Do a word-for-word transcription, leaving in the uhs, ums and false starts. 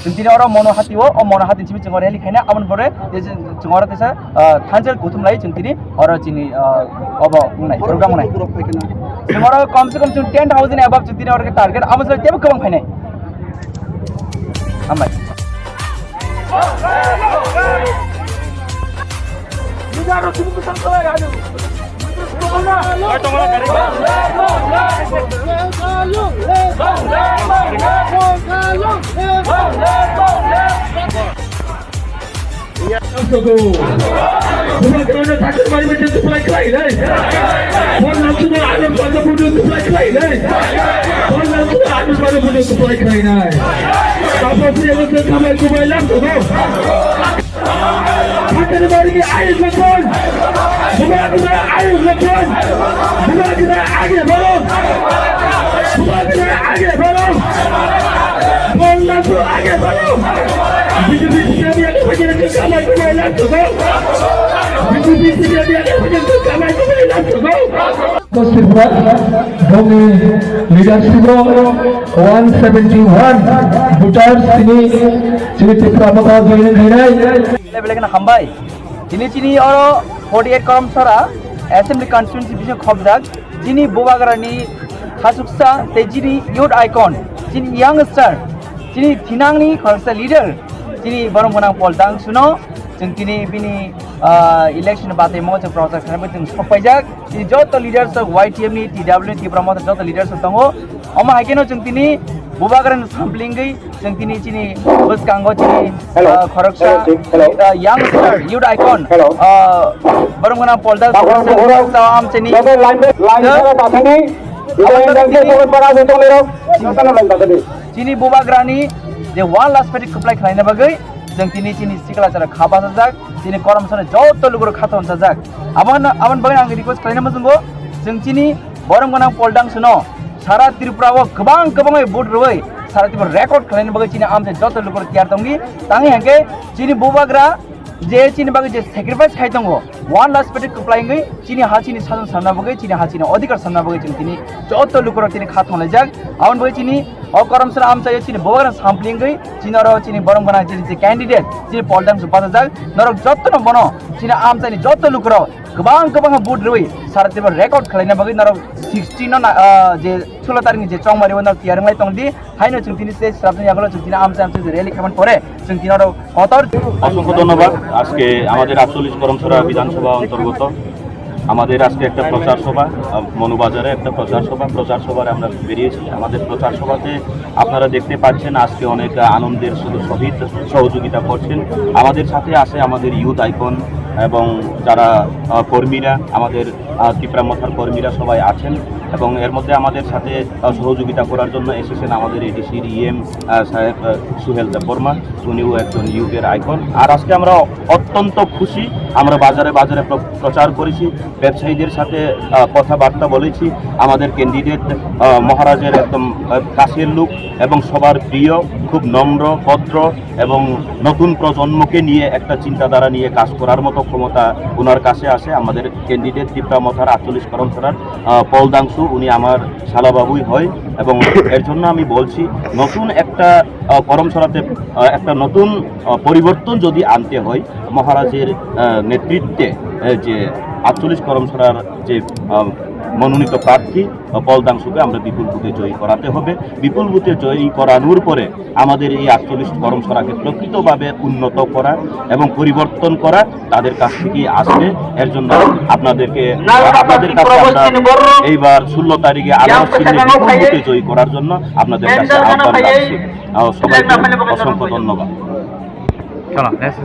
Chwng tini oro Mono Hati o, o Mono Hati simi chwng oro rally khaina, aboni pore je chwng oro teisa, ah, thansa kuthum lai chwng tini oro chini, ah, obo wngnai, program wngnai. Chwng oro kom se kom chwng ten thousand above chwng tini oro target, abo se tebo kwbang phainai. Hambai. Hakani bari ayuk lakon. Bubagra ayuk lakon. Bubagra age baro. Bubagra age baro. Bol Langsu age baro. B J P sitani age bajira ke kamai kumai Langsu go. B J P sitani age bajira ke kamai kumai Langsu go. Tripura, bongni leadership o one seventy one voters tini, chini Tipra Motha join khainai. Level ekna hambai. Tini chini oro forty eight Karamsara Assembly Constituency bising khobjak. Chini Bubagrani khasuksa tei chini youth icon, chini youngster, chini thinangni khoroksa leader, chini borom gwnang Paul Dangsuno chwng tini bini, ah, election batwi mo chwng prochar khlaimani chwng sokpaijak. Chini joto leaders rok Y T F ni, T W ni, Tipra Motha joto leaders rok tongo. Omo hai kheno chwng tini Bubagrani samplingwi chwng tini chini bwskango chini, Hello. Ah, khoroksa, Hello, Chief. Hello. Ah, youngster, youth icon. Hello. Ah, borom gwnang Paul Dangsu, Bakhora, Bakhora. Khoroksa amchini. Joto line, line Hello. Sara bathani. Abo Line line tini. Sara bathani. Joto line bathani. Chini Bubagrani je one last peti kwplai khlaina bagwi chwng tini chini sikla chara kha bachajak, chini Karamsara joto lugurok kha thonsajak. Aboni, aboni bagwi ang request khlaina muchungo, chwng chini borom gwnang Paul Dangsuno sara Tripura o kwbang kwbangwi vote rwui sara Tripura record khlaina bagwi chini amchai joto lugurok tiyar tongdi. Tangwi hwnkhe chini Bubagra je chini bagwi je sacrifice khai tongo, one last peti kwplai wngwi chini ha chini sason samna bagwi, chini ha chini odhikar samna bagwi chwng tini joto lukurok tini kha thonlaijak. Aboni bagwi chini o Karamsara amchaio chini Bubagrani samplingwi chini oro chini borom gwnang chini je candidate chini Paul Dangsu bachajak. Norok jotono bono chini amchaini joto lukurok kwbang kwbang vote rwui sara Tripura record khlaina bagwi norok sixteen no na, ah, je ষোলো tarikni je chongmari o norok tiyar wnglai tongdi. Haino chwng tini se srapni yagulo chwng tini amchai amchai rally khaimani pore chwng tini oro kotor অসংখ্য ধন্যবাদ। আজকে আমাদের আটচল্লিশ করমছড়া বিধানসভা অন্তর্গত আমাদের আজকে একটা প্রচার সভা, আহ, মনুবাজারে একটা প্রচার সভা, প্রচার সভায় আমরা বেরিয়েছি। আমাদের প্রচার সভাতে আপনারা দেখতে পাচ্ছেন আজকে অনেক, আহ, আনন্দের শুধু সহিত সহযোগিতা করছেন। আমাদের সাথে আছে আমাদের ইউথ আইকন এবং যারা, আহ, কর্মীরা, আমাদের, আহ, তিপ্রা মথার কর্মীরা সবাই আছেন এবং এর মধ্যে আমাদের সাথে, আহ, সহযোগিতা করার জন্য এসেছেন আমাদের এডিসির ইএম, আহ, সাহেব, আহ, সুহেল দেববর্মা। উনিও একজন ইউথের আইকন। আর আজকে আমরা অত্যন্ত খুশি, আমরা বাজারে বাজারে প্র-, প্রচার করেছি, ব্যবসায়ীদের সাথে, আহ, কথাবার্তা বলেছি। আমাদের ক্যান্ডিডেট, আহ, মহারাজের একদম, আহ, কাছের লোক এবং সবার প্রিয়, খুব নম্র, ভদ্র এবং নতুন প্রজন্মকে নিয়ে একটা চিন্তাধারা নিয়ে কাজ করার মতো ক্ষমতা ওনার কাছে আছে। আমাদের ক্যান্ডিডেট তিপ্রা মথার আটচল্লিশ করমছড়ার, আহ, পল দাংশু, উনি আমার শালাবাবুই হয় এবং এর জন্য আমি বলছি নতুন একটা আহ, করমছড়াতে, আহ, একটা নতুন, আহ, পরিবর্তন যদি আনতে হয়, মহারাজের, আহ, নেতৃত্বে, আহ, যে আটচল্লিশ করমছড়ার যে, আহ, মনোনীত প্রার্থী, আহ, পল দাংশুকে আমরা বিপুল ভোটে জয়ী করাতে হবে। বিপুল ভোটে জয়ী করানোর পরে আমাদের এই আটচল্লিশ করমছড়াকে প্রকৃতভাবে উন্নত করা এবং পরিবর্তন করা তাদের কাছ থেকেই আসবে। এর জন্য আপনাদেরকে, আপনাদের কাছে আমরা এইবার ষোলো তারিখে আরো সিলেট বিপুল ভোটে জয়ী করার জন্য আপনাদের কাছে আহ্বান রাখছি। আহ, সবাইকে অসংখ্য ধন্যবাদ। চলো, next।